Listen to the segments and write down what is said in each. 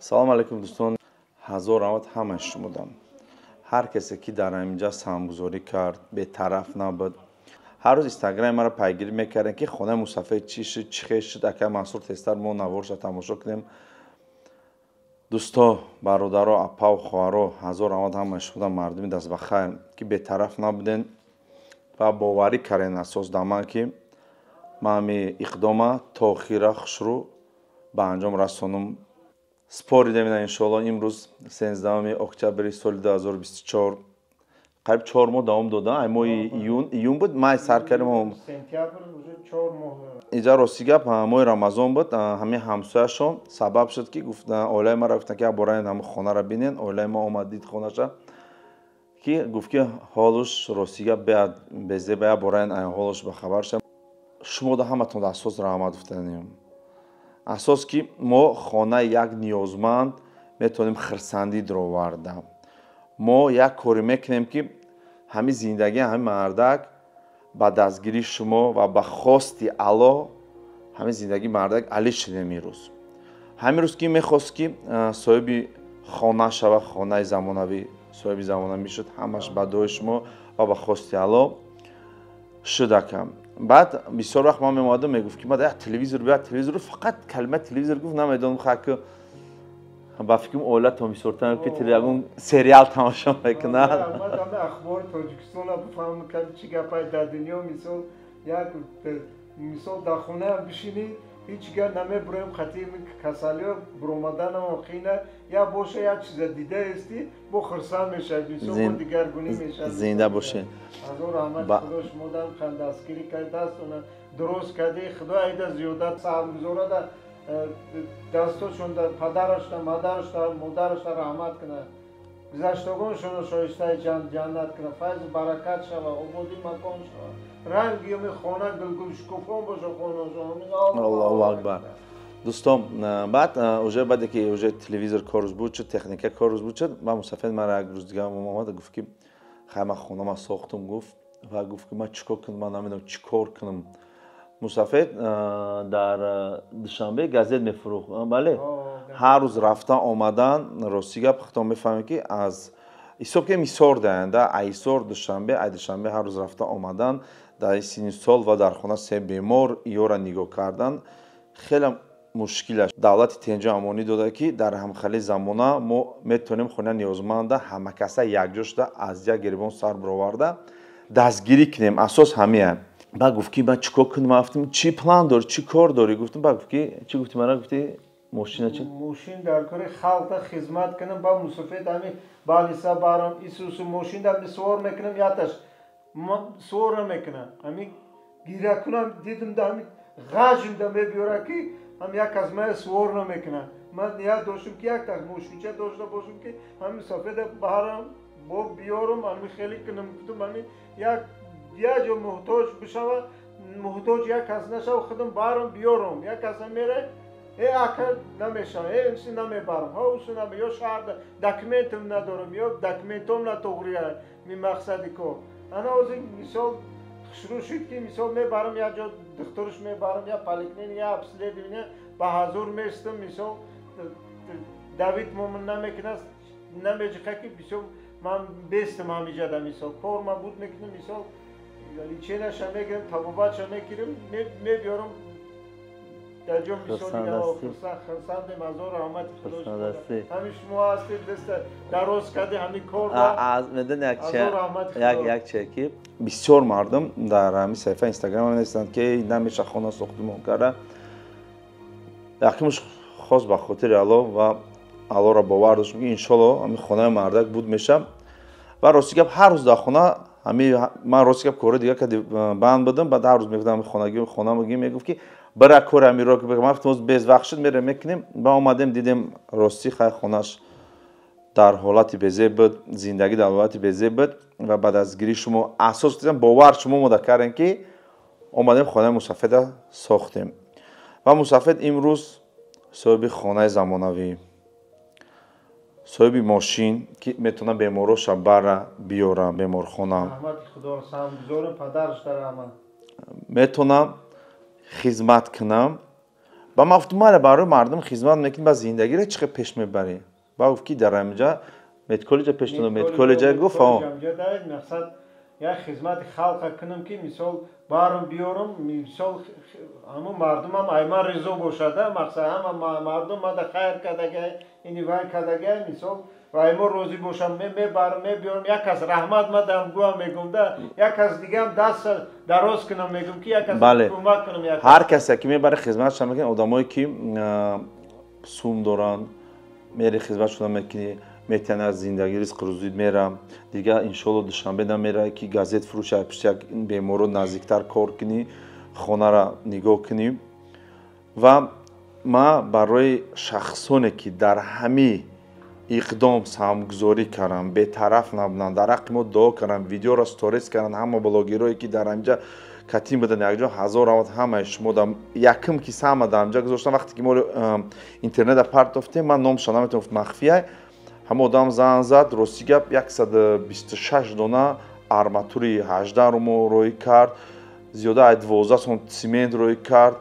Салом алейкум, дӯстон. Ҳазор раҳмат ҳамаи шумодам, ҳар касе ки дар ҳаминҷа саҳмгузорӣ кард, бетараф набуд. Ҳар рӯз Инстаграми маро пайгирӣ мекардем, ки хонаи мусафед чӣ шуд, чӣ хел шуд, акай Мансур, тезтар мо наворша тамошо кунем. Дӯсто, бародаро, апаву хоҳаро, ҳазор раҳмат ҳамаи шумодам, мардуми дастбахайр, ки бетараф набуден ва боварӣ карден асос дар ман, ки ман ҳами иқдома то охира хушрӯ ба анҷом расонам. Споридем ина, иншоалло, имрӯз 13 октябри соли 2024, қариб 4 моҳ давом дода. Ай моҳи июн, июн буд, май сар кардем. Сентябр, уже 4 моҳ. Иҷа, рости гап, моҳи Рамазон буд. Ҳамин ҳамсояшон сабаб шуд, ки оилаи маро гуфтанд, ки бораен ҳамин хонаро бинен. Оилаи мо омад, дид хонаша, ки гуфт, ки ҳолуш, рости гап, беад безеба, я бораен ай ҳолуш ба хабар шам. Шумо да ҳаматон асос раҳмат гуфтанем. Асос ки мо хонаи як ниёзманд метавонем хирсандӣ дароварда. Мо як коре мекунем, ки ҳамин зиндагии ҳамин мардак ба дастгирии шумо ва ба хости Аллоҳ ҳамин зиндагии мардак али шудем. Имрӯз, ҳамин рӯз, ки мехост, ки соҳиби хона шава, хонаи замонавӣ, соҳиби замонавӣ мешуд. Ҳамаш ба дуои шумо ва ба хости Аллоҳ шуд, ака. Баъд бисёр вақт ман меомадам, мегуфт, ки ман як телевизор, як телевизор, фақат калимаи телевизор гуфт. Намедонам, хаки ба фикрам, оилатон бисёртар ки ягон сериал тамошо мекунад. Ахбори Тоҷикистона бифаҳмам, чӣ гапай дар дунё. Мисол, як мисол, дар хонаам бишинӣ, ҳеҷ гап намебуроем, хати касалиё буромаданам қина. Я боша, як чиза дидаестӣ, бо хурсанд мешавӣ, мисол, бо дигаргунӣ мешавӣ. Зинда бошед. Ҳазор раҳмати Худо шумодам, дастгирӣ кард, дастона дуруст кардӣ. Худо айда зиёда саҳмгузорада, дастошонда, падарашда, мадарашда, модарашда раҳмат кунад, гузаштагоншонро шоистаи ҷаннат кунад, файзу баракат шава, ободӣ макон шава, ранги ёми хона гулгулшукуфон боша хонашон. Аллоҳу акбар. Дӯстон, баъд уже, баъде ки уже телевизор корус буд шуд, техника корус буд шуд, ман мусафед мара як рӯз дига омад, гуфт, ки хай, ман хонама сохтум, гуфт, ва гуфт, ки ман чӣ кор кунам, ман намедонам чӣ кор кунам. Мусафед дар Душанбе газет мефурӯхт, бале, ҳар рӯз рафта омадан. Рости гап, худтон мефаҳмем, ки аз ҳисоб ки Ҳисор даянда, Ҳисор, Душанбе, ай Душанбе ҳар рӯз рафта омадан дар синни сол ва дар хона се бемор, иёра нигоҳ кардан хеле мушкил аст. Давлати тенҷу амонӣ дода, ки дар ҳамхали замона мо метавонем хона ниёзманда ҳамакаса якҷо шуда, аз як гиребон сар бароварда, дастгирӣ кунем. Асос ҳамия. Баъд гуфт, ки ман чӣ кор кунам? Ман гуфтам: «Чӣ план дорӣ, чӣ кор дорӣ?» Гуфтам. Баъд гуфт, ки чӣ гуфтӣ мана? Гуфтӣ мошина чи? Мошин дар кори, халқа хизмат кунам, ба мусофир ҳами балиса барам, исусу мошин да сувор мекунам, яташ сувор намекунам, ҳами гира кунам. Дидим да ҳами ғажм да мебиёра, ки ҳам як аз мая сувор намекунам. Ман ният доштам, ки як так мошинча дошта бошам, ки ҳами мусофирда барам, бо биёрам, ҳами хеле кунам. Гуфтам, ҳами як ҷо муҳтоҷ бишава, муҳтоҷ як кас нашава, худам барам, биёрам. Як каса мере, э, ака, намешава, э, уси намебарам, ҳа, усу наме, ё шаҳрда документам надорам, ё документом натуғрия. Ми мақсади кор ана ҳозир, мисол, шурӯъ шуд, ки мисол мебарам як ҷо духтурш мебарам, я поликлиника, я обследование, ба ҳазур местам. Мисол, давид момин намекунад, намеҷиқа, ки бисёр ман бестам ҳамиҷада. Мисол, кор ман буд мекунам, мисол, лечения ша мегирам, табобатша мегирам, мебиёрам дар ҷо. Мисол, хурсандем, ҳазор раҳмати Худо, ҳамин шумо ҳастед, даста дароз карди ҳамин кор. Медони, як че ки бисёр мардум дар ҳамин саҳифаи Инстаграм менависанд, ки намеша хона сохтумон карда. Якумш хос ба хотири Алло ва Аллоро бовар доштем, ки иншолло ҳамин хонаи мардак буд меша. Ва рости гап, ҳар рӯз дар хона ҳами ман, рости гап, кори дига кади банд будам. Баъд ҳар рӯз мегуфтам, хонаги хонамаги, мегуфт, ки бира кори ҳамиро. Ман гуфтам, без вақт шуд, мерем, мекунем. Ба омадем, дидем, ростӣ, хай, хонаш дар ҳолати безеб буд, зиндагӣ дар ҳолати безеб буд. Ва ба дастгирии шумо, асос бовар шумо омода кардем, ки омадем, хонаи мусафеда сохтем. Ва мусафед имрӯз соҳиби хонаи замонавӣ, соҳиби мошин, ки метавона бемороша бара, биёра беморхона. Метавонам хизмат кунам. Ба ман гуфтам, майла, барои мардум хизмат мекунӣ, ба зиндагиро чӣ хел пеш мебарӣ? Ба гуфт, ки дар ҳаминҷа медколлеҷа пеш медколлеҷа гуфт. Мақсад як хизмати халқа кунам, ки мисол барам биёрам, мисол ҳамун мардумам ай ман ризо бошада. Мақсад ҳама мардум мада хайр кардагай, ини вай кардагай, мисол ва мо розӣ бошам, мебарам, мебиёрам, як кас раҳмат мадам гӯям, мегум да, як кас дигам даст дароз кунам, мегум ки як кас кӯмак кунам. Ҳар касе ки мебаре, хизматша мекунад. Одамое ки сум доранд, мери, хизмат шуда мекунӣ, метиҳанд, аз зиндагӣ ризқу рӯзӣ мерам. Дигар иншоалло Душанбе намера, ки газет фурӯша, пишти як беморо наздиктар кор кунӣ, хонара нигоҳ кунӣ. Ва ман барои шахсоне ки дар ҳамин иқдом саҳмгузорӣ кардам, бетараф набуданд, дар ҳаққи мо дуо карданд, видеоро сторис карданд, ҳама блогерое ки дар ҳаминҷа катим буданд якҷо, ҳазор раҳмат ҳамаи шумо. Якум ки саҳма дар ҳаминҷа гузоштам, вақте ки мо интернета партофтем, ман номша наметавонам гуфт, махфия, ҳама одам зан зад. Рости гап, 126 дона арматури 18 мо роӣ кард, зиёда аз 12 сом цемент роӣ кард,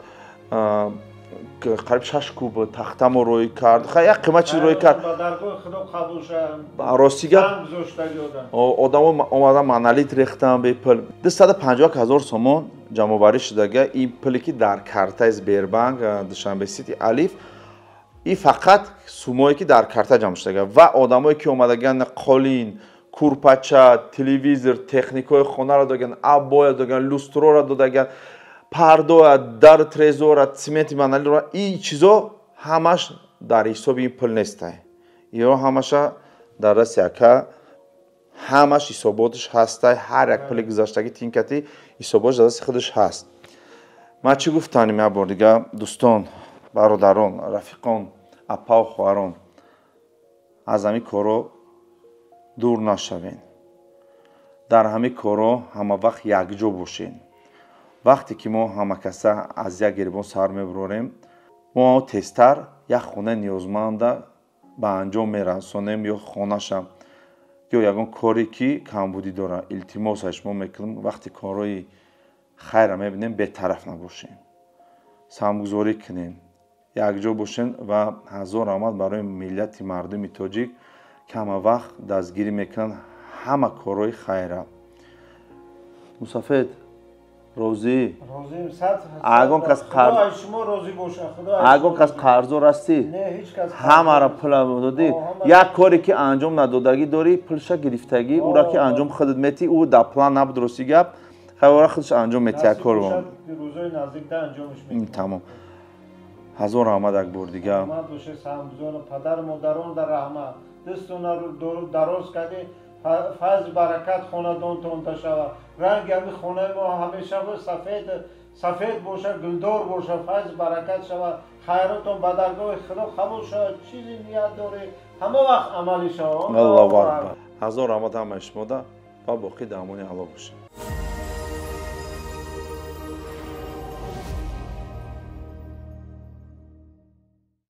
қариб 6 куб тахта мо роӣ кард, як қимат чиз роӣ кард. Рости гап, одамо омадан монолит рехтан бепул. 251 000 сомон ҷамъоварӣ шудага. Ин пуле ки дар картаи Сбербанк Душанбе Сити Алиф, и фақат сумое ки дар карта ҷамъ шудага. Ва одамое ки омадаган, қолин, курпача, телевизор, техникаҳои хонаро додаган, абоя додаган, люстроро додаган, пардоя, дар трезора, цементи монолитро, ин чизо ҳамаш дар ҳисоби ин пул нестай. Иро ҳамаша дар дасти ака, ҳамаш ҳисоботаш ҳастай. Ҳар як пули гузаштагӣ тинкати ҳисоботаш дар дасти худаш ҳаст. Ман чӣ гуфтанем? Як бор дига, дӯстон, бародарон, рафиқон, апаву хоҳарон, аз ҳамин корҳо дур нашавен, дар ҳамин корҳо ҳама вақт якҷо бошен. Вақте ки мо ҳамакаса аз як гиребон сар мебурорем, мо тезтар як хонаи ниёзманда ба анҷом мерасонем, ё хонаша, ё ягон коре ки камбудӣ дорад. Илтимос аз шумо мекунам, вақте корҳои хайра мебинем, бетараф набошем, саҳмгузорӣ кунем, якҷо бошем. Ва ҳазор раҳмат барои миллати мардуми тоҷик, ки ҳама вақт дастгирӣ мекунанд ҳама корҳои хайра. Мусафед, розӣ? Ягон кас қарздор ҳастӣ? Ҳамаро пула додӣ. Як коре ки анҷом надодагӣ дорӣ, пулша гирифтагӣ, ӯра ки анҷом худат метӣ, ӯ дар план набуд, рости гап, хайра, худаш анҷом метӣ як кор. Тамом, ҳазор раҳмат як бор дига. Падару модарон дар раҳмат, дастона дароз кардӣ, файз баракат хонадонтон ташава, ранги ҳами хонаи мо ҳамеша сафед сафед боша, гулдор боша, файз баракат шава, хайротон ба даргоҳи Худо қабул шава, чизи ният дорӣ, ҳама вақт амалӣ шава. Аллоҳу акбар. Ҳазор раҳмат ҳамаи шумода ва боқӣ дар амони Аллоҳ бошед.